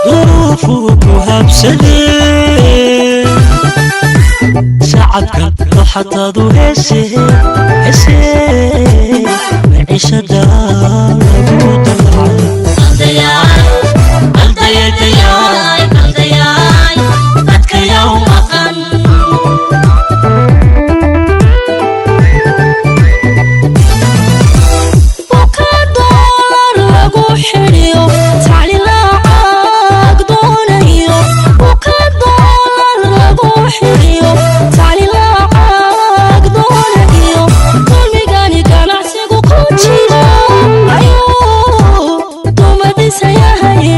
Duruufuhu ku habsadee shacabkan ruxatadu heese heese maciishada lagu dalacay. Buka doolar lagu xidhiyo tacli lacag doonayo, buka doolar lagu xidhiyo tacli lacag doonayo, dulmigani ganacsigu ku jiro ayuu dumadiisa yahay.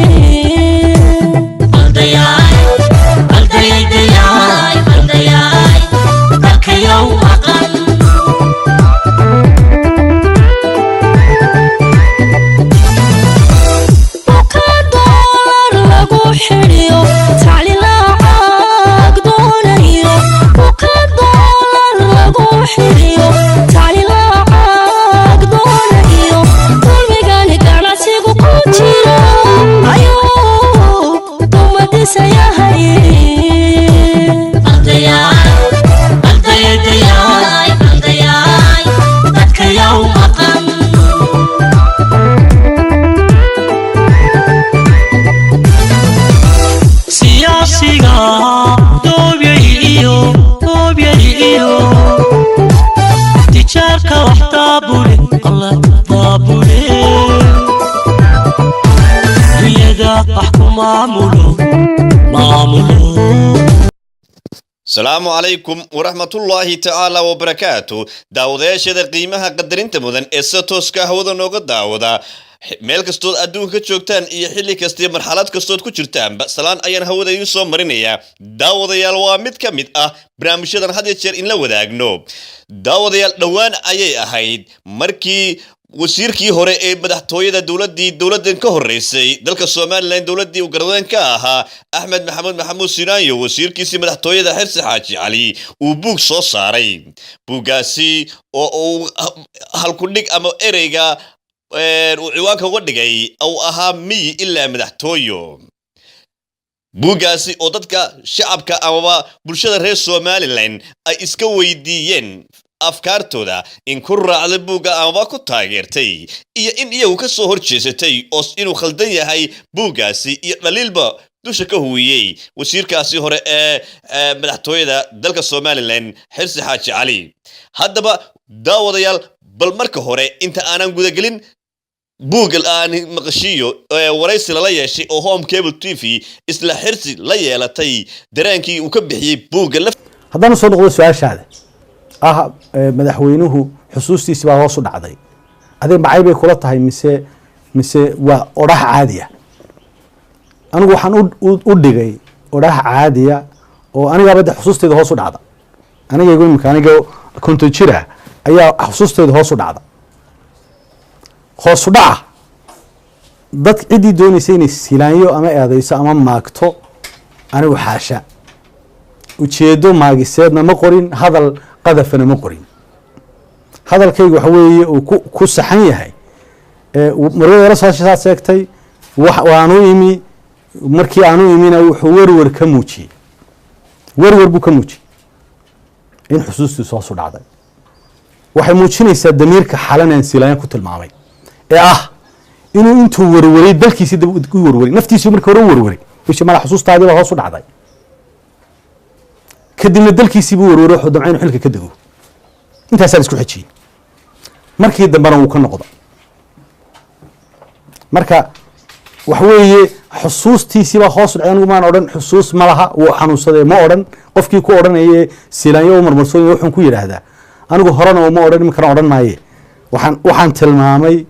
Buka doolar lagu xidhiyo tacli lacag doonayo, buka doolar lagu xidhiyo tacli lacag doonayo, dulmigani ganacsigu ku jiro ayuu dumadiisa yahay. Siyaasiga doobyay iyo doobyay iyo tijaarka wax daabule alla daabule dunyada wax ku maamulo maamulo. Asalaamu calaykum waraxmatullaahi tacaala wabarakaatu. Daawadayaashada qiimaha qadarinta mudan ee sida tooska hawada nooga daawada meel kastood adduunka ka joogtaan iyo xilli kastaiyo marxalad kastood ku jirtaanba, salaan ayaan hawada idiin soo marinayaa. Daawadayaal, waa mid ka mid ah barnaamijyadan had iyo jeer in la wadaagno. Daawadayaal, dhowaan ayay ahayd markii wasiirkii hore ee madaxtooyada dowladii dowladan ka horeysay dalka Somaliland, dowladii uu garwadeen ka ahaa Axmed Maxamuud Maxamuud Siinaanyo, wasiirkiisii madaxtooyada Xirsi Xaaji Cali uu buug soo saaray. Buuggaasi oo uu halkudhig ama ereyga uu ciwaanka uga dhigay uu ahaa "Miyi ilaa madaxtooyo". Buuggaasi oo dadka shacabka amaba bulshada reer Somaliland ay iska weydiiyeen afkaartooda, in ku raacday buugga amaba ku taageertay iyo in iyagu ka soo horjeesatay oo inuu khaldan yahay buuggaasi iyo dhaliilba dusha ka huwiyey wasiirkaasi hore ee madaxtooyada dalka Somaliland, Xirsi Xaaji Cali. Haddaba daawadayaal, bal marka hore inta aanan gudagelin buugga aan maqashiiyo waraysi lala yeeshay oo Home Cable TV isla Xirsi la yeelatay, dareenkii uu ka bixiyey buugga laf. Haddaan usoo noqdo su-aashaada ah, madaxweynuhu xusuustiisi baa hoos u dhacday, adig macay bay kula tahay mise waa odhaah caadiya? Anigu waxaan u dhigay odhaah caadiya oo anigaaba de xusuusteyda hoos u dhacda. Anigaygu imika aniga 50 jira ayaa xusuusteyda hoos u dhacda. Hoos u dhaca dad ciddii doonaysa inay Silaanyo ama eedeyso ama maagto, anigu xaasha, ujeedo maagiseedna ma qorin, hadal qadafana ma qorin. Hadalkaygu waxa weeye uu ku saxan yahay marwada la soo sheegtay waanu imi. Markii aanu imina wuxuu werwer ka muujiyey, werwer buu ka muujiyey in xusuustiisu hoos u dhacday. Waxay muujinaysaa damiirka xalanaan Silaanya ku tilmaamay ee ah inuu intuu werwaray dalkiisii dib u werwaray, naftiisii markii hore u werwaray, wishii mala xusuustaadii baa hoos u dhacday, kadibna dalkiisii buu werwaray, wuxuu damcay inuu xilka ka dego. Intaasaan isku xejiyey, markii dambena wuu ka noqda. Marka waxa weeye xusuustiisii baa hoos u dhacday. Anigu maan odhan xusuus ma laha, wuu xanuunsaday ma odhan. Qofkii ku odhanaye Silaanyo u marmarsoonaya wuxuun ku yidhaahdaa, anigu horena uma odhan, iminkana odhan maaye. Waxaan tilmaamay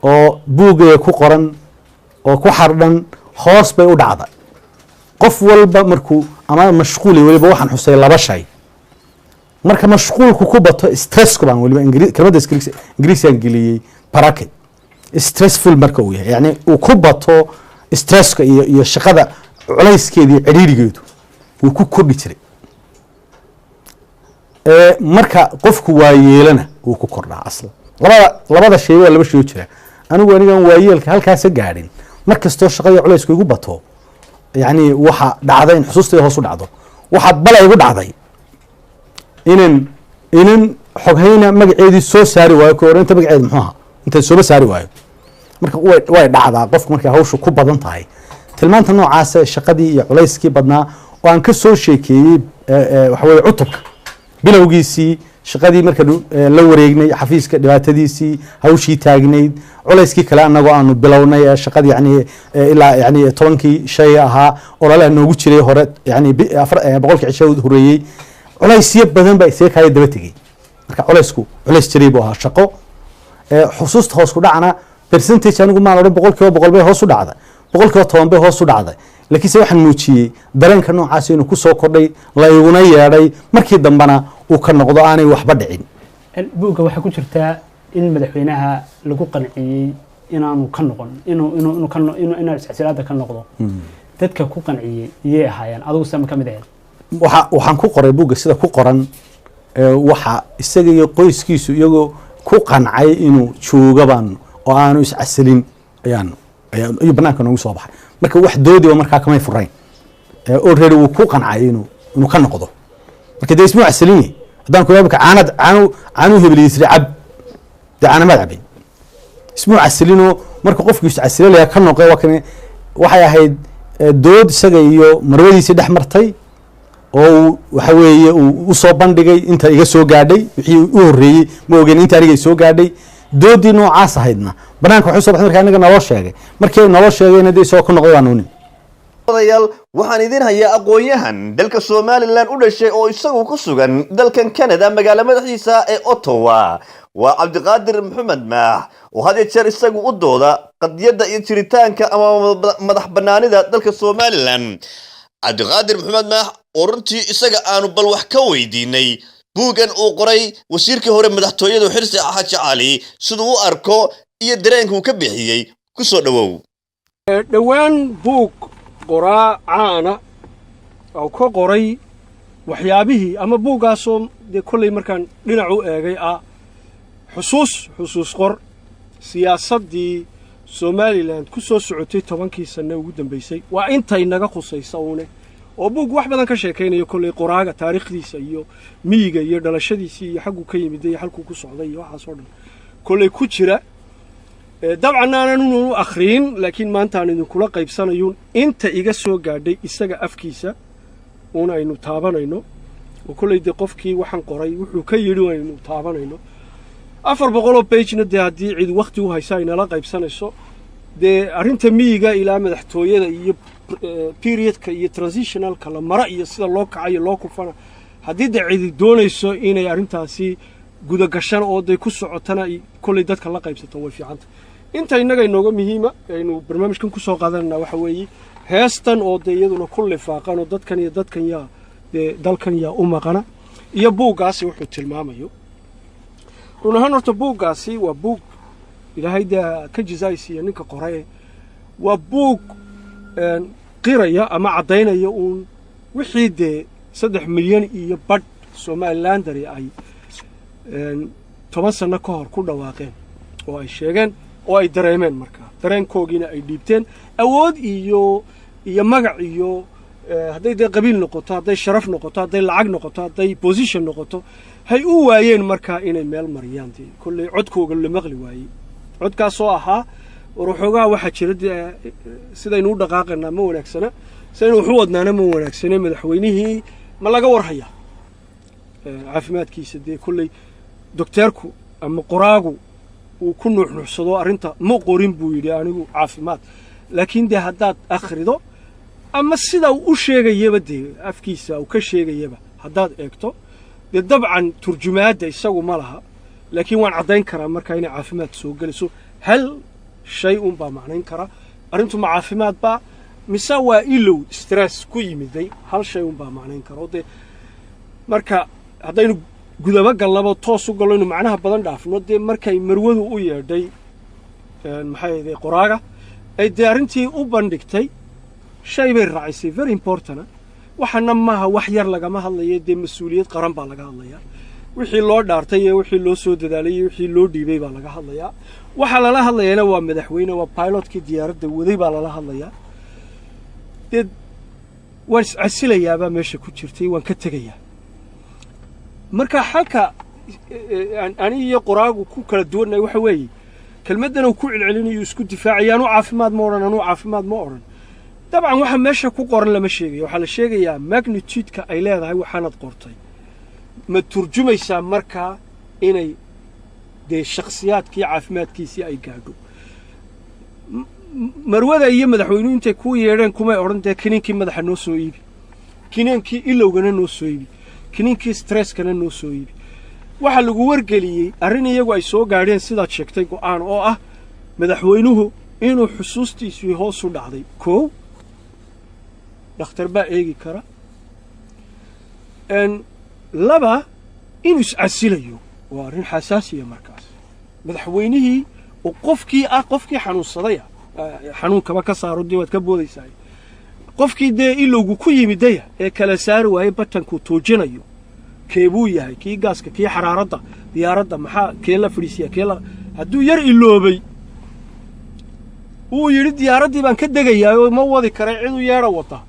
oo buuggaya ku qoran oo ku xardhan, hoos bay u dhacday qof walba markuu ama mashquulay. Weliba waxaan xusay laba shay: marka mashquulku ku bato, stressku baan weliba kelmadda Ingiriisigan geliyey bracket, stressful marka uu yahay, yani uu ku bato stresska iyo shaqada culayskeeda iyo cidhiidhigeedu, wuu ku kordhi jiray. Marka qofku waa yeelana wuu ku kordhaa. Aslan labada shay waa laba shay oo jira. Anigu anigan waayeelka halkaasa gaadhin Mar kastoo shaqadii culaysku igu bato, yacni waxa dhacday in xusuustayda hoos u dhacdo. Waxa bale igu dhacday inan xoghayna magaceedii soo saari waayo, ko inta magaceeda muxuu ahaa intaan sooba saari waayo. Marka way dhacdaa qofku markay hawshu ku badan tahay. Tilmaanta noocaasa, shaqadii iyo culayskii badnaa oo aan ka soo sheekeeyey, waxa weye cutubka bilowgiisii, shaqadii marka la wareegnay xafiiska, dhibaatadiisii, hawshii taagnayd, culayskii kale anagoo aanu bilownay ee shaqadii, yani ilaa yani 10kii shay ahaa ololaha noogu jiray hore, yani 100kii cisho horeeyey, culaysyo badan baa isaga kaaya daba tegey. Marka culaysku culays jiray buu ahaa shaqo. Xusuusta hoos ku dhacna percentage anigu maan odhan 100% bay hoos u dhacday, 10% bay hoos u dhacday, laakiinse waxaan muujiyey dareenka noocaas inuu kusoo kordhay, la iguna yeedhay, markii dambena uu ka noqdo aanay waxba dhicin. Buugga waxaa ku jirtaa in madaxweynaha lagu qanciyey inaanu ka noqon, inuu ka inuu iscasilaada ka noqdo. Dadka ku qanciyey iyay ahaayeen? Adigu sama ka mid ahayd? Waxaan ku qoray buugga sida ku qoran, waxa isaga iyo qoyskiisu iyagoo ku qancay inuu joogabaan oo aanu iscasilin ayaan ayuu banaanka noogu soo baxay. Marka wax doodiba markaa kamay furayn, already wuu ku qancay inuu ka noqdo. Marka dee ismuu casilini. Haddaan ku imika caanad caanu caanuu hebeliisray cab, dee caanamaad cabay, ismuu casilinoo. Marka qofku iscasililaya ka noqe, waa kan waxay ahayd dood isaga iyo marwadiisii dhex martay oo uu waxa weeye uu usoo bandhigay inta iga soo gaadhay. Wixii u horreeyey ma ogeyn, inta aniga soo gaadhay doodii noocaas ahaydna banaanka waxay soo baxday marka aniga naloo sheegay. Markii naloo sheegayna dee isagoo ka noqday baa nuunin. Odayaal, waxaan idin hayaa aqoon-yahan dalka Somaliland u dhashay oo isagu ku sugan dalkan Canada, magaalo madaxiisa ee Ottawa. Waa Cabdiqaadir Maxamed Maax oo had iyo jeer isagu u dooda qadiyadda iyo jiritaanka ama madax banaanida dalka Somaliland. Cabdiqaadir Maxamed Maax oo runtii isaga aanu bal wax ka weydiinay buuggan uu qoray wasiirkii hore madaxtooyadu Xirsi Xaaji Cali, siduu u arko iyo dareenka uu ka bixiyey. Ku soo dhowow. Dhowaan buug qoraa caana oo ka qoray waxyaabihii ama buuggaasoo dee kollay markaan dhinac u eegay ah xusuus qor siyaasaddii Somaliland ku soo socotay 10kii sanne ugu dambaysay, waa intay naga khusaysa uune, oo buug wax badan ka sheekaynayo kollay qoraaga taariikhdiisa iyo miyiga iyo dhalashadiisii iyo xagguu ka yimid iyo halkuu ku socday iyo waxaasoo dhan kollay ku jira. Dabcan aanan u akhriin, laakiin maanta aan idinkula qaybsanayuun inta iga soo gaadhay isaga afkiisa uun aynu taabanayno, oo kollay dee qofkii waxaan qoray wuxuu ka yidhi aynu taabanayno. 400oo page-na dee haddii cid wakhti u haysa aynala qaybsanayso, dee arrinta miyiga ilaa madaxtooyada iyo periodka iyo transitionalka la mara iyo sida loo kacayo loo kufana, haddii dee cidi doonayso inay arrintaasi gudagashana oo day ku socotana, kollay dadka la qaybsato way fiicanta. Inta innaga inooga muhiima aynu barnaamijkan ku soo qaadanayna waxa weeye heestan oo dee iyaduna ku lifaaqan oo dadkan iyo dadkan yaa dee dalkan yaa u maqana iyo buuggaasi wuxuu tilmaamayo. Run ahaan horta buuggaasi waa buug Ilaahay dee ka jisaaysiiya ninka qoraye. Waa buug qiraya ama caddaynaya uun wixii dee 3.5 milyan Somalilandari ay 10 sanno ka hor ku dhawaaqeen oo ay sheegeen oo ay dareemeen, markaa dareenkoogiina ay dhiibteen. Awood iyo magac iyo hadday dee qabiil noqoto, hadday sharaf noqoto, hadday lacag noqoto, hadday position noqoto, hay u waayeen markaa inay meel mariyaan. Dee kolley codkooga la maqli waayey, codkaasoo ahaa war waxoogaa waxaa jira dee sidaynu u dhaqaaqaynaa ma wanaagsana, sidaynu waxu wadnaana ma wanaagsane, madaxweynihii ma laga warhayaa caafimaadkiisa? Dee kolley docteerku ama qoraagu uu ku nuuxnuuxsado arrinta ma qorin buu yidhi anigu caafimaad, laakiin dee haddaad akhrido ama sida uu u sheegayaba, dee afkiisa uu ka sheegayaba haddaad eegto, dee dabcan turjumaadda isagu ma laha, laakiin waan caddayn karaa markaa inay caafimaad soo gelayso. Hal shay un baa macnayn karaa arrintu ma caafimaad baa mise waa ilow stress ku yimiday. Hal shay un baa macnayn kara oo dee marka haddaynu gudabo gallabo toos u gallo, inu macnaha badan dhaafno. Dee markay marwadu u yeedhay, maxay ahday, qoraaga ay dee arrintii u bandhigtay, shay bay raacisay very important. Waxaana maaha wax yar lagama hadlayo, dee mas-uuliyad qaran baa laga hadlayaa. Wixii loo dhaartay iyo wixii loo soo dadaalay iyo wixii loo dhiibay baa laga hadlayaa. Waxaa lala hadlayaana waa madaxweyne, waa pilotkii diyaaradda waday baa lala hadlayaa. Dee waan iscasilayaabaa meesha ku jirtay, waan ka tegayaa. Marka xalka ani iyo qoraagu ku kala duwannahay waxa weeye, kelmaddan uu ku celcelinayo, isku difaacaya, anuu caafimaad ma odhan, anuu caafimaad ma odhan. Dabcan waxa meesha ku qoran lama sheegayo. Waxaa la sheegayaa magnitude-ka ay leedahay waxaanad qortay. Ma turjumaysaa markaa inay dee shakhsiyaadkii caafimaadkiisii ay gaadho? Marwada iyo madaxweynuhu intay kuu yeedheen kumay odhan dee kiniinkii madaxa noo soo iibi, kiniinkii ilowgana noo soo iibi, kiniinkii stresskana noo soo iibi. Waxaa lagu wargeliyey arrin iyagu ay soo gaadheen, sidaad sheegtay, go'aan oo ah madaxweynuhu inuu xusuustiisii hoos u dhacday. Koow, dhakhtar baa eegi kara. Laba, inuu iscasilayo waa arrin xasaasiya. Markaas madaxweynihii oo qofkii ah, qofkii xanuunsadaya, xanuunkaba ka saaro, dee waad ka boodaysaa, qofkii dee ilowgu ku yimidaya ee kala saari waayey batankuu tuujinayo keebuu yahay, kii gaaska, kii xaraaradda diyaaradda, maxaa kee la fadhiisiya, kee la, hadduu yar iloobay, uu yidhi diyaaraddii baan ka degayaa oo ma wadi karay, ciduu yeedha wata,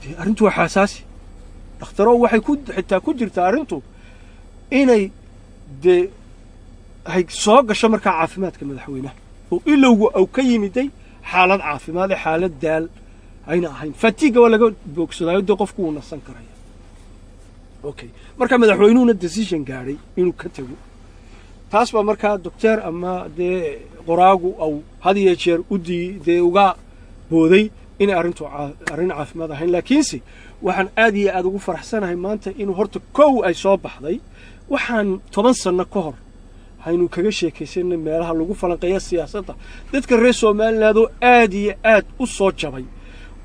dee arrintu waa xasaasi. Dhakhtaro waxay ku xitaa ku jirtaa arrintu inay dee hay soo gasho markaa caafimaadka madaxweynaha oo ilowgu au ka yimiday xaalad caafimaad ee xaalad daal ayna ahayn. Fatigue-ga waa laga boogsadaayo, dee qofku wuu nasan karaya. Okay, marka madaxweynuhuna decision gaadhay inuu ka tego, taas baa markaa doctor ama dee qoraagu au had iyo jeer udii dee uga booday inay arrintu arrin caafimaad ahayn. Laakiinse waxaan aad iyo aad ugu faraxsanahay maanta inuu horta kow ay soo baxday waxaan 10 sanno ka hor haynu kaga sheekaysanay meelaha lagu falanqeeya siyaasadda, dadka reer Somaliland oo aad iyo aad u soo jabay,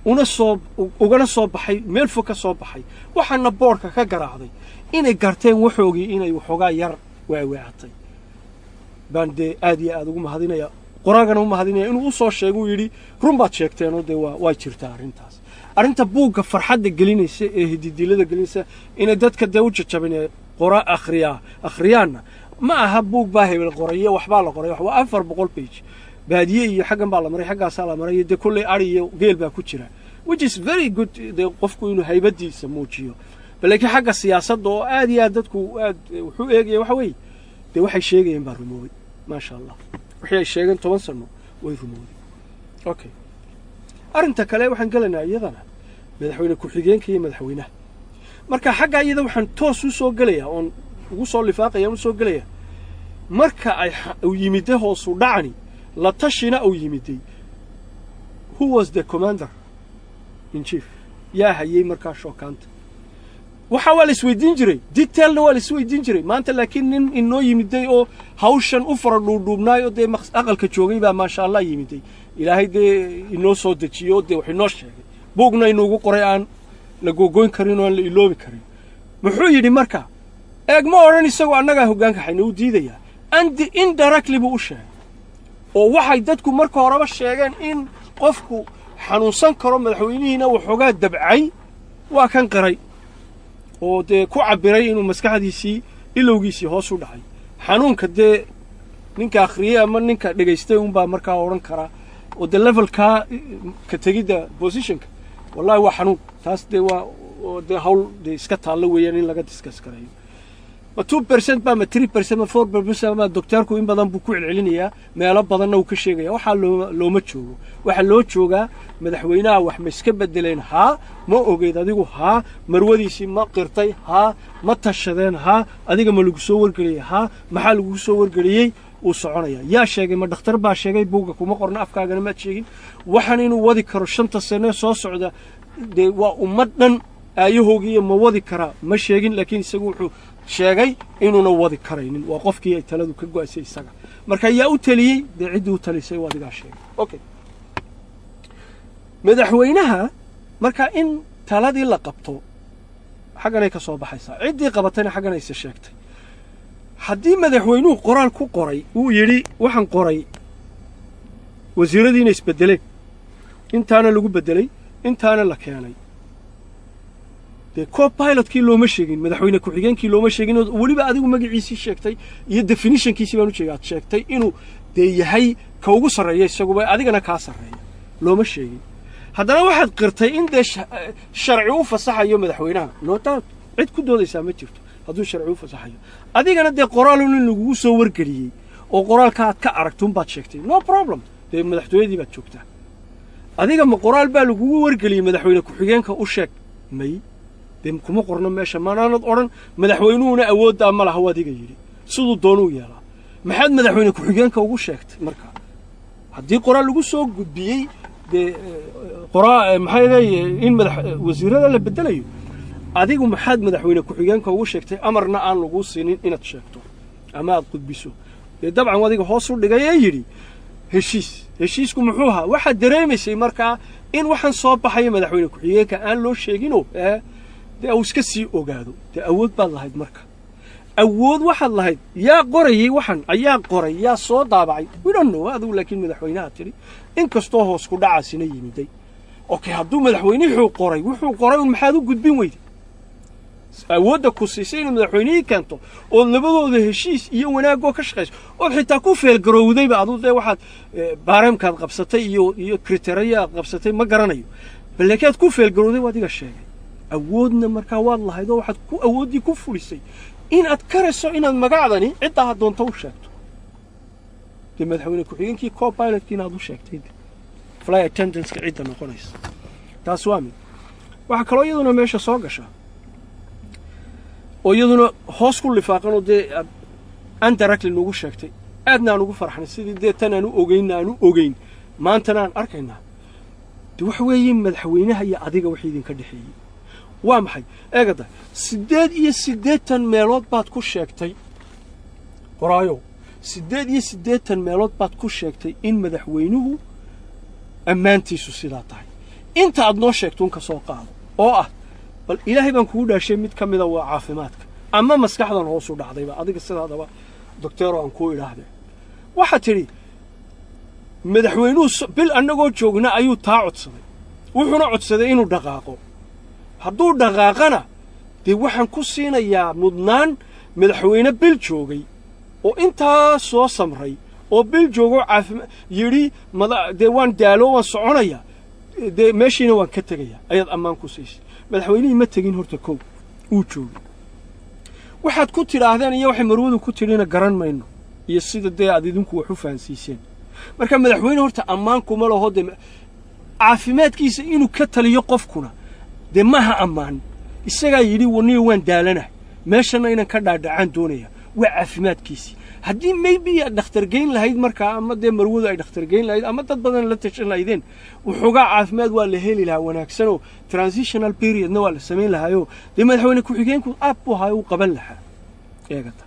una soo ugana soo baxay meel fog ka soo baxay, waxaana boodhka ka garaacday inay garteen waxoogii inay waxoogaa yar waaweecatay, baan dee aad iyo aad ugu mahadinaya. Qoraagana u mahadinaya inuu u soo sheegay, uu yidhi run baad sheegteenoo dee waa jirtaa arrintaas. Arrinta buugga farxadda gelinaysa ee hididilada gelinaysa inay dadka dee u jajabin qora akhriyaa akhriyaanna ma aha buug baa hebel qorayo, waxbaa la qoray, waa 400 page, baadiye iyo xaggan baa la maray, xaggaasaa la maray, dee kolley ari iyo geel baa ku jira, which is very good, dee qofku inuu haybadiisa muujiyo. Laakiin xagga siyaasadda oo aad iyo aad dadku aad wuxuu eegaya waxa weeye dee waxay sheegayeen baa rumoobay. Maasha Allah, wixii ay sheegeen 10 sano way rumowday. Okay, arrinta kale waxaan gelaynaa iyadana madaxweyne ku-xigeenka iyo madaxweynaha. Marka xagga iyada waxaan toos u soo gelayaa oon ugu soo lifaaqaya, u soo gelaya marka ay uu yimiday hoosu dhacani, la tashina uu yimiday, who was the commander in chief? Yaa hayay markaa shookaanta? Waxa waa la isweydiin jiray, detailna waa la isweydiin jiray. Maanta laakiin nin inoo yimiday oo hawshan u fara dhuudhuubnaay oo dee aqalka joogay baa, maasha Allah, yimiday. Ilaahay dee inoo soo dejiyo, dee wax inoo sheegay, buugna inuugu qoray aan la googoyn karin oo aan la iloobi karin. Muxuu yidhi marka? Eeg, ma odhan isagoo annagaa hoggaanka hayna, u diidayaa, and indirectly buu u sheegay oo waxay dadku marka horeba sheegeen in qofku xanuunsan karo. Madaxweynihiina waxoogaa dabcay, waa kan qiray oo dee ku cabbiray inuu maskaxdiisii ilowgiisii hoos u dhacay. Xanuunka dee ninka akhriyey ama ninka dhegaystay unbaa markaa odhan karaa oo dee levelkaa ka tegidda positionka, wallahi waa xanuun. Taas dee waa dee hawl dee iska taallo weeyaan in laga discuss garayo. Ma 2% ba, ma 3%, ma 4%? Ma doctorku in badan buu ku celcelinayaa, meelo badanna uu ka sheegaya. Waxaa looma joogo. Waxaa loo joogaa madaxweynaha wax ma iska bedeleen? Haa. Ma ogeyd adigu? Haa. Marwadiisii ma qirtay? Haa. Ma tashadeen? Haa. Adiga ma lagu soo wargeliyey? Haa. Maxaa lagu soo wargeliyey? Uu soconaya. Yaa sheegay? Ma dhakhtar baa sheegay? Buugga kuma qorna, afkaagana maad sheegin. Waxaan inuu wadi karo 5-ta sane soo socda dee waa ummad dhan aayahoogiiyo, ma wadi karaa? Ma sheegin. Laakiin isagu wuxuu sheegay inuuna wadi karaynin. Waa qofkii ay taladu ka go'aysay isaga. Marka yaa u taliyey? Dee ciddii u talisay waa adigaa sheegay. Okay, madaxweynaha marka in taladii la qabto xagganay ka soo baxaysaa, ciddii qabatayna xagganayse sheegtay. Haddii madaxweynuhu qoraal ku qoray, uu yidhi waxaan qoray wasiiradiina isbedeleen, intaana lagu beddelay, intaana la keenay, Dee co-pilotkii looma sheegin, madaxweyne ku-xigeenkii looma sheegin, oo weliba adigu magaciisii sheegtay iyo definitionkiisii baan u jeega aad sheegtay inuu dee yahay ka ugu sarreeya isaguba, adigana kaa sarreeya, looma sheegin. Haddana waxaad qirtay in dee sharci u fasaxayo madaxweynaha. No doubt, cid ku doodaysaa ma jirto hadduu sharci u fasaxayo. Adigana dee qoraalun in lagugu soo wargeliyey oo qoraalka aad ka aragtun baad sheegtay. No problem, dee madaxtooyadii baad joogtaa. Adiga ma qoraal baa lagugu wargeliyey madaxweyne ku-xigeenka u sheeg? May, dee kuma qorno meesha, maanaanad odhan madaxweynuhuna awooddaa ma laha. Adiga yidhi siduu doonuu yeelaa. Maxaad madaxweyne ku-xigeenka ugu sheegtay marka haddii qoraal lagu soo gudbiyey? Dee qoraa maxay leeyahay in madax wasiirada la bedelayo? Adigu maxaad madaxweyne ku-xigeenka ugu sheegtay, amarna aan laguu siinin inaad sheegto ama aad gudbiso? Dee dabcan adiga hoos u dhigay ee yidhi heshiis. Heshiisku muxuu ahaa? Waxaad dareemaysay markaa in waxaan soo baxaya madaxweyne ku-xigeenka aan loo sheegino, dee uu iska sii ogaado. Dee awood baad lahayd marka, awood waxaad lahayd. Yaa qorayey waxan? Ayaa qoray? Yaa soo daabacay? We don't know. Adigu laakiin madaxweynaha tidhi, inkastoo hoos ku dhacaasina yimiday. Okay, hadduu madaxweynihii qoray wuxuu qoray un, maxaad u gudbin weyday? Awoodda ku siisay inaad madaxweynihii keento ood labadooda heshiis iyo wanaagoo ka shaqayso, ood xitaa ku feelgarowdayba aduu, dee waxaad barème-kaad qabsatay iyo criteria aad qabsatay ma garanayo, bal laakiin aad ku feelgarowday waa adiga sheegay. Awoodna markaa waad lahayd oo waxaad ku awooddii ku fulisay inaad karayso inaad magacdani ciddaa aad doonto u sheegto. Dee madaxweyne ku-xigeenkii, co-pilotkii inaad u sheegtay, fly attendantka cidda noqonaysa. Taas waa mid. Waxaa kaloo iyaduna meesha soo gasha oo iyaduna hoos ku lifaaqan oo dee aad indirectly nagu sheegtay, aadna aan ugu farxnay, sidii dee tan aan u ogeynna aan u ogeyn, maantana aan arkaynaa, de waxa weeye madaxweynaha iyo adiga wixii idinka dhexeeyey waa maxay? Eegada, 88 meelood baad ku sheegtay, qoraayow, 88 meelood baad ku sheegtay in madaxweynuhu ammaantiisu sidaa tahay. Inta aad noo sheegto un ka soo qaado oo ah, bal Ilaahay baan kugu dhaashay, mid ka mida waa caafimaadka ama maskaxdan hoos u dhacdayba. Adiga sidaadaba doctor-o aan kuu idhaahdee, waxaad tidhi madaxweynuhu bil annagoo joogna ayuu taa codsaday, wuxuuna codsaday inuu dhaqaaqo. Hadduu dhaqaaqana dee waxaan ku siinayaa mudnaan madaxweyne bil joogay oo intaa soo samray oo bil joogoo caafima yidhi mada dee waan daalo, waan soconayaa, dee meeshiina waan ka tegayaa, ayaad ammaan ku siisay. Madaxweynihii ma tegin horta, kow uu joogay. Waxaad ku tidhaahdeen iyo waxay marwadu ku tidhina garan mayno, iyo sida dee aad idinku wax u fahansiiseen. Marka madaxweyne horta ammaan kuma laho. Dee caafimaadkiisa inuu ka taliyo qofkuna dee maaha ammaan. Isagaa yidhi waniyo waan daalanahay, meeshana inaan ka dhaadhacaan doonaya. Waa caafimaadkiisii. Haddii maybe aad dhakhtar geyn lahayd markaa, ama dee marwadu ay dhakhtar geyn lahayd, ama dad badan la tashan lahaydeen, waxoogaa caafimaad waa la heli lahaa wanaagsanoo transitional periodna waa la samayn lahaayoo dee madaxweyne ku-xigeenku aab buu ahaa, uu qaban lahaa. Eegata,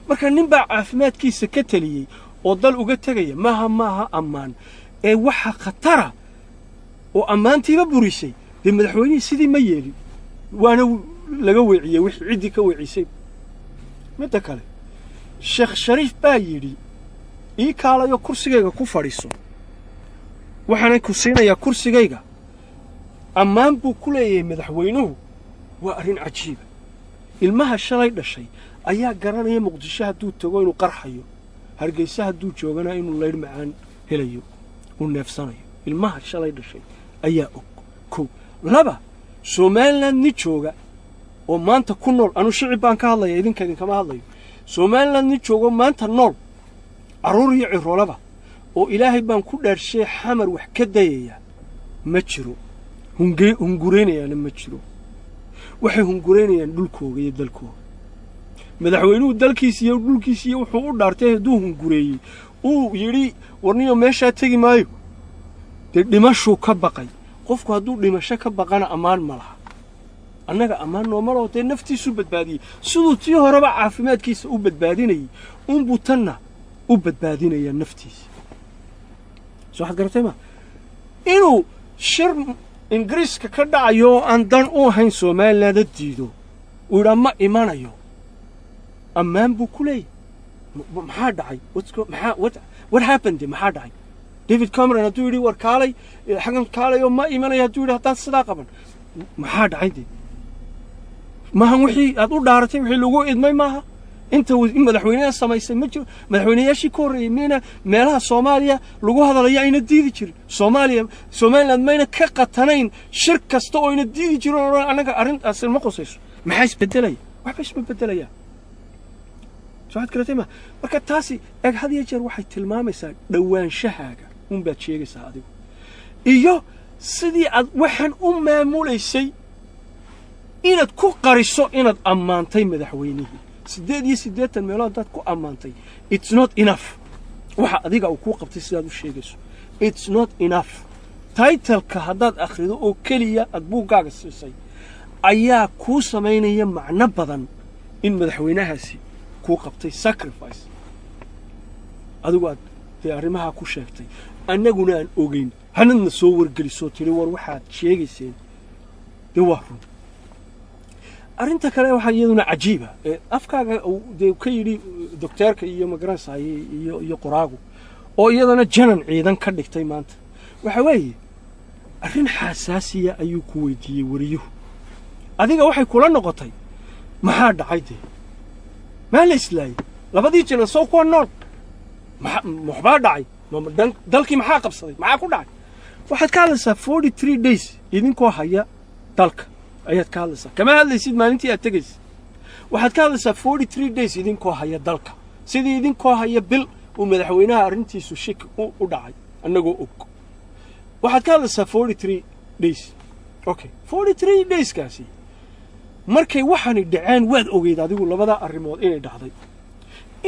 marka nin baa caafimaadkiisa ka taliyey oo dal uga tegaya, maaha ammaan. Ee waxa khatara oo ammaantiiba burisay, dee madaxweynihii sidii ma yeelin, waana laga weeciyey wixii ciddii ka weecisay. Midda kale, Sheekh Shariif baa yidhi ii kaalayo kursigayga ku fadhiiso, waxaanan ku siinayaa kursigayga. Ammaan buu ku leeyahay madaxweynuhu. Waa arrin cajiiba. Ilmaha shalay dhashay ayaa garanaya Muqdisho hadduu tago inuu qarxayo, Hargeysa hadduu joogana inuu laydh macaan helayo, uu neefsanayo. Ilmaha shalay dhashay ayaa og. Kow, laba, Somaliland nin jooga oo maanta ku nool, anuu shicib baan ka hadlaya, idinka idinkama hadlayo, Somaliland nin joogo maanta nool, carruur iyo ciroolaba, oo Ilaahay baan ku dhaarshay Xamar wax ka dayaya ma jiro, hunguraynayaana ma jiro. Waxay hunguraynayaan dhulkooga iyo dalkooga. Madaxweynuhu dalkiisa iyo dhulkiisa iyo wuxuu u dhaartay hadduu hungureeyey, uu yidhi warniyo meeshaa tegi maayo, dee dhimashuu ka baqay. Qofku hadduu dhimasho ka baqana ammaan ma laha. Annaga ammaan nooma laho. Dee naftiisuu badbaadiyey. Siduu tii horeba caafimaadkiisa u badbaadinayey unbuu tanna u badbaadinayaa naftiisa. Soo waxaad garatay ma inuu shir Ingiriiska ka dhacayo oo aan dan u ahayn Somaliland diido, uu yidhaa ma imanayo, ammaan buu ku leeyahy. Maxaa dhacay? Maxaa, what happened? Maxaa dhacay? David Cameron hadduu yidhi war kaalay xaggan, kaalay oo ma imanayo hadduu yidhi, haddaan sidaa qaban, maxaa dhacay? Dee Maahan wixii aad u dhaaratay, wixii lagu idmay maaha. Inta in madaxweynaha samaysay ma jiro. Madaxweynayaashii ka horreeyey miyayna meelaha Soomaaliya lagu hadalaya ayna diidi jirin? Soomaaliya, Somaliland mayna ka qatanayn shir kasta oo ayna diidi jirin oo odhan annaga arrintaasi ma qosayso? Maxaa isbedelaya? Waxba isma bedelayaan. Soo waxaad garatay ma? Marka taasi eg, had iyo jeer waxay tilmaamaysaa dhowaanshahaaga unbaad sheegaysaa adigu iyo sidii aad waxaan u maamulaysay inaad ku qariso inaad ammaantay madaxweynihii. 88 meelood haddaad ku ammaantay, it's not enough. Waxa adiga uu kuu qabtay sidaad u sheegayso, it's not enough. Title-ka haddaad akhrido oo keliya aad buuggaaga siisay ayaa kuu samaynaya macno badan in madaxweynahaasi kuu qabtay sacrifice. Adigu aad dee arrimahaa ku sheegtay, annaguna aan ogeyn, hanadna soo wargelisoo tiri war waxaad sheegayseen dee waa run. Arrinta kale waxaa iyaduna cajiiba ee afkaaga uu dee ka yidhi docteerka iyo magaranaysaay iyo qoraagu oo iyadana janan ciidan ka dhigtay maanta, waxa weeye arrin xasaasiya ayuu ku weydiiyey wariyuhu. Adiga waxay kula noqotay maxaa dhacay dee? Maa la islaayey? Labadii janan soo kuwa nool, waxbaa dhacay? Dalkii maxaa qabsaday? Maxaa ku dhacay? Waxaad ka hadlaysaa 43 days idinkoo haya dalka ayaad ka hadlaysaa. Kama hadlaysid maalintii aad tegaysid. Waxaad ka hadlaysaa 43 days idinkoo haya dalka, sidii idinkoo haya bil uu madaxweynaha arrintiisu shiki u dhacay annagoo og. Waxaad ka hadlaysaa 43 days. Okay, 43 dayskaasi markay waxaani dhaceen waad ogeyd adigu labada arrimood inay dhacday.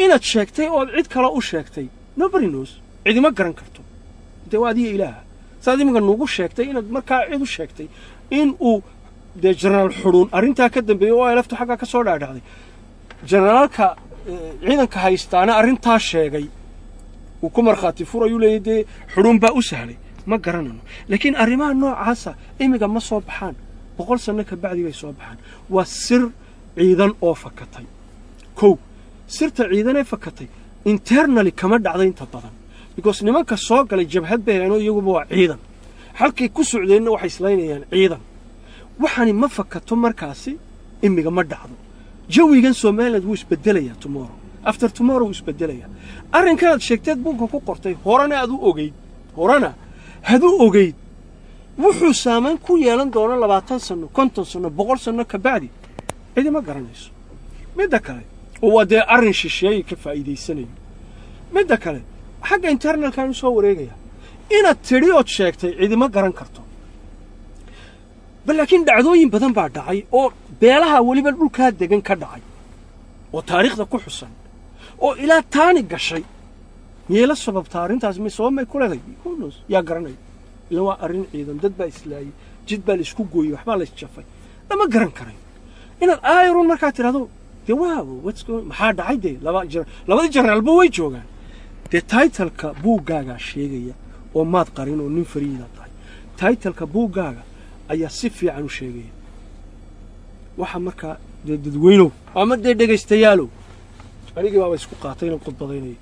Inaad sheegtay ood cid kale u sheegtay, nobody knows, cidima garan karto. Dee waa adiga ilaaha saad iminka nugu sheegtay inaad markaa cid u sheegtay in uu dee jenaraal Xudhuun arrintaa ka dambeeyey oo elaftu xaggaa ka soo dhaadhacday, jenaraalka ciidanka haystaana arrintaa sheegay, uu ku markhaati furayuu leeyahy dee Xudhuun baa u sahlay, ma garanano. Laakiin arrimaha noocaasa imiga ma soo baxaan, 100 sanno ka bacdi bay soo baxaan. Waa sir ciidan oo fakatay. Kow, sirta ciidanee fakatay internally kama dhacda inta badan, because nimanka soo galay jabhad bay heenoo iyaguba waa ciidan, halkay ku socdeenna waxay islaynayaan ciidan. Waxani ma fakato markaasi, imiga ma dhacdo. Jawigan Somaliland wuu isbedelayaa tomorrow, after tomorrow wuu isbedelayaa. Arrinkanaad sheegteed buugga ku qortay, horena aad u ogeyd, horena had u ogeyd, wuxuu saamayn ku yeelan doono 20 sanno, 50 sanno, 100 sanno ka bacdi, cidima garanayso. Midda kale oo waa dee arrin shisheeye ka faa'iidaysanayo. Midda kale, xagga internalkaan u soo wareegaya, inaad tidhi ood sheegtay cidima garan karto bal, laakiin dhacdooyin badan baa dhacay oo beelaha weliba dhulkaa degan ka dhacay oo taariikhda ku xusan oo ilaa taani gashay. Miyay la sababtaa arrintaas? Mi sabab may ku leedahay? Who knows? Yaa garanaya? Ila waa arrin ciidan, dad baa islaayey, jid baa la isku gooyey, waxbaa la isjafay, lama garan karayo. Inaad aayarun markaa tidhahdo dee waa what's going, maxaa dhacay dee, laba labadii generaalba way joogaan, dee title-ka buuggaagaa sheegaya oo maad qarin oo nin fariidaa tahay. Title-ka buuggaaga ayaa si fiican u sheegaya waxa. Markaa dee dadweynow ama dee dhegaystayaalow, anigii baaba isku qaatay inaan khudbadaynaya.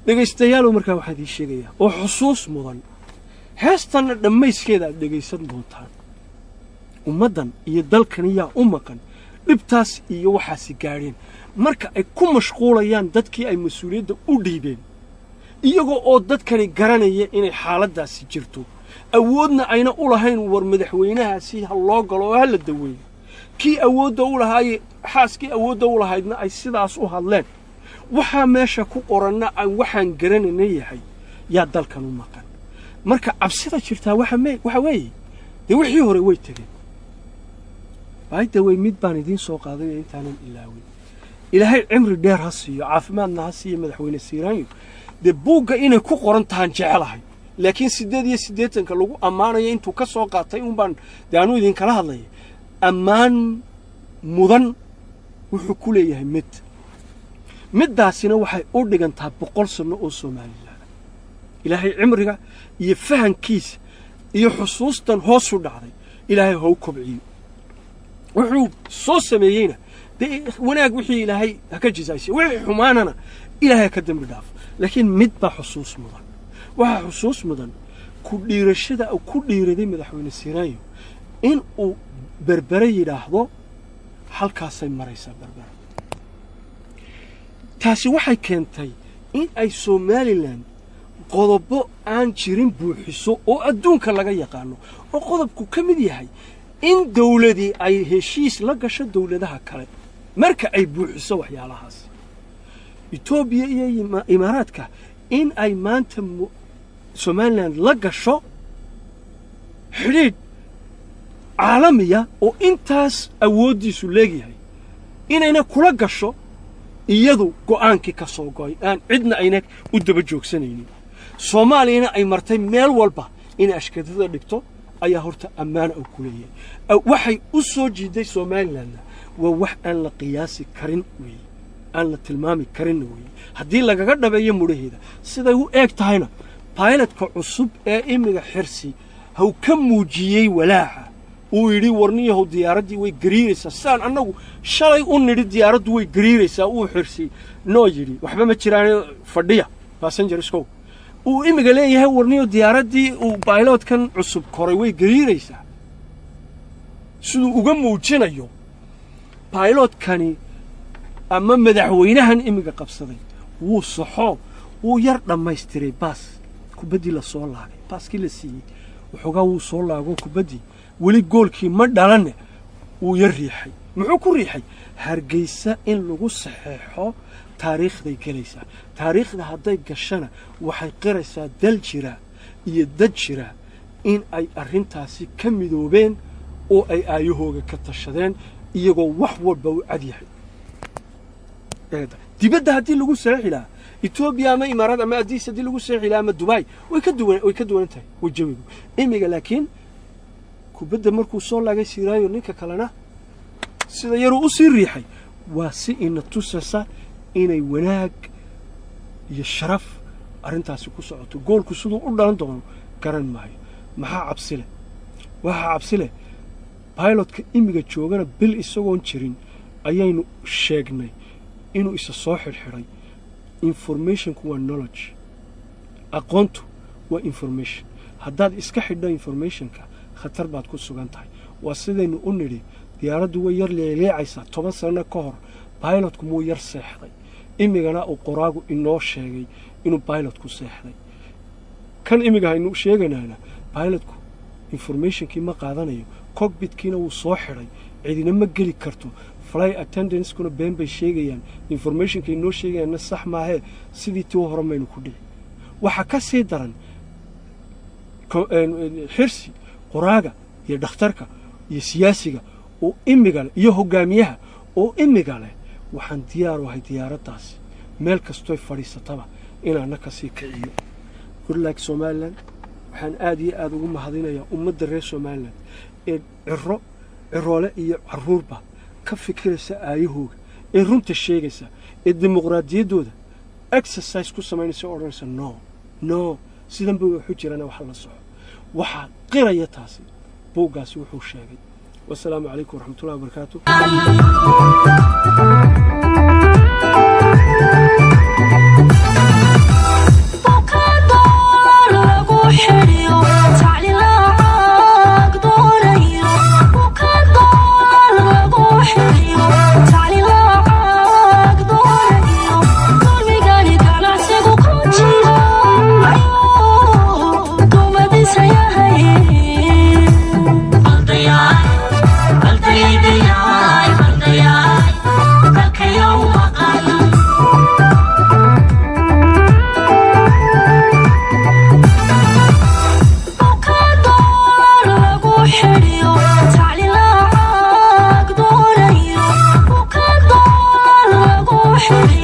Dhegaystayaalow, markaa waxaan idiin sheegayaa oo xusuus mudan, heestanna dhammayskeeda aad dhegaysan doontaan, ummaddan iyo dalkan yaa u maqan dhibtaas iyo waxaasi gaadheen marka ay ku mashquulayaan dadkii ay mas-uuliyadda u dhiibeen, iyagoo oo dadkani garanaya inay xaaladdaasi jirto, awoodna ayna u lahayn war madaxweynahaasi ha loo galo oo ha la daweeyo. Kii awoodda u lahaaye, xaaskii awoodda u lahaydna ay sidaas u hadleen, waxaa meesha ku qoranna aan waxaan garanayna yahay. Yaa dalkan u maqan? Marka cabsida jirtaa waxa weeye dee wixii hore way tegeen. By the way, mid baan idiin soo qaadanaya intaanan ilaawin. Ilaahay cimri dheer ha siiyo, caafimaadna ha siiyo madaxweyne Siiraanyo. Dee buugga inay ku qoran tahaan jecelahay, laakiin 88-ka lagu ammaanayo intuu ka soo qaatay un baan dee anuu idinkala hadlaya. Ammaan mudan wuxuu ku leeyahay mid, middaasina waxay u dhigantaa 100 sanno oo Somaliland. Ilaahay cimriga iyo fahankiisa iyo xusuustan hoosu dhacday Ilaahay how kobciyo. Wuxuu soo sameeyeyna dee wanaag wixii Ilaahay ha ka jisaaysiyo, wixii xumaanana Ilaahay ha ka dembi dhaafo. Laakiin mid baa xusuus mudan. Waxaa xusuus mudan ku dhiirashada uu ku dhiiraday madaxweyne Siiraanyo in uu Berbere yidhaahdo. Halkaasay maraysaa Berbera. Taasi waxay keentay in ay Somaliland qodobo aan jirin buuxiso oo adduunka laga yaqaano, oo qodobku ka mid yahay in dawladii ay heshiis la gasho dawladaha kale marka ay buuxiso waxyaalahaas. Etoobiya iyo Imaaraadka in ay maanta Somaliland la gasho xidhiidh caalamiya oo intaas awooddiisu leegyahay, inayna kula gasho iyadu go'aankii ka soo go'ay, aan cidna ayna u daba joogsanaynin, Soomaaliyana ay martay meel walba inay ashkadada dhigto, ayaa horta ammaana uu ku leeyahay. Waxay u soo jiiday Somalilandna waa wax aan la qiyaasi karin weeye, aan la tilmaami karinna weeye, haddii lagaga dhabeeyo mudhaheeda. Siday u eeg tahayna, pilotka cusub ee imiga Xirsi haw ka muujiyey walaaca uu yidhi, "Warniyahow, diyaaraddii way gariiraysaa," sidaan annagu shalay u nidhi, "Diyaaraddu way gariiraysaa," uu Xirsi noo yidhi, "Waxba ma jiraan, fadhiya passengerskow." Uu imiga leeyahay, "Warniyo, diyaaraddii uu pilotkan cusub koray way gariiraysaa," siduu uga muujinayo pilotkani ama madaxweynahan imiga qabsaday, wuu saxo, wuu yar dhammaystiray baas kubaddii la soo laagay, baaskii la siiyey waxoogaa wuu soo laago, kubaddii weli goolkii ma dhalanne, wuu yar riixay. Muxuu ku riixay? Hargeysa in lagu saxeexo taariikhday gelaysaa. Taariikhda hadday gashana, waxay qiraysaa dal jira iyo dad jira in ay arrintaasi ka midoobeen oo ay aayahooga ka tashadeen, iyagoo wax walba u cad yahay. Dibadda haddii lagu saxiixi lahaa, Etoobiya ama Imaaraad ama Adiis haddii lagu saxiixi lahaa ama Dubai, way ka duwan tahay wajawigu imiga. Laakiin kubadda markuu soo laagay Siiraayo, ninka kalena sida yaruu u sii riixay, waa si ina tusasa inay wanaag iyo sharaf arrintaasi ku socoto. Goolku siduu u dhalan doono garan maayo. Maxaa cabsi leh? Waxaa cabsi leh pilotka imiga joogana bil isagoon jirin ayaynu sheegnay inuu isa soo xidhxidhay. Informationku waa knowledge, aqoontu waa information. Haddaad iska xidho informationka, khatar baad ku sugan tahay. Waa sidaynu u nidhi, diyaaraddu way yar leeleecaysaa 10 sano ka hor, pilotku muu yar seexday. Imigana uu qoraagu inoo sheegay inuu pilotku seexday. Kan imiga haynu sheeganaana pilotku informationkii ma qaadanayo, cockpitkiina wuu soo xidhay, cidina ma geli karto. Flight attendantkuna been bay sheegayaan, informationkay noo sheegayaanna sax maahee. Sidii tii hore maynu ku dhici. Waxaa ka sii daran Xirsi, qoraaga iyo dhakhtarka iyo siyaasiga oo imiga leh iyo hogaamiyaha oo imiga leh, "Waxaan diyaar u ahay diyaaraddaasi meel kastoy fadhiisataba inaana ka sii kiciyo." Good luck, Somaliland. Waxaan aad iyo aada ugu mahadinayaa ummadda reer Somaliland ee ciro, ciroole iyo carruurba ka fikiraysa aayahooga, ee runta sheegaysa, ee dimuqraadiyaddooda exercise ku samaynaysa o odhanaysa, "No, no, sidan bay waxu jirana wax la soco." Waxaa qiraya taasi buuggaasi wuxuu sheegay. Wasalaamu calaykum waraxmatullahi wabarakaatu. Buka doolar lagu xidhiyo, tacli lacag doonayo. Buka doolar lagu xidhiyo, tacli lacag doonayo, dulmigani ganacsigu ku jiro ayuu dumadiisa yahay. Qaldayaay, qaldayaay, dalkayow maqan. Buka doolar lagu xidhiyo, tacli lacag doonayo. Buka doolar lagu xidhiyo.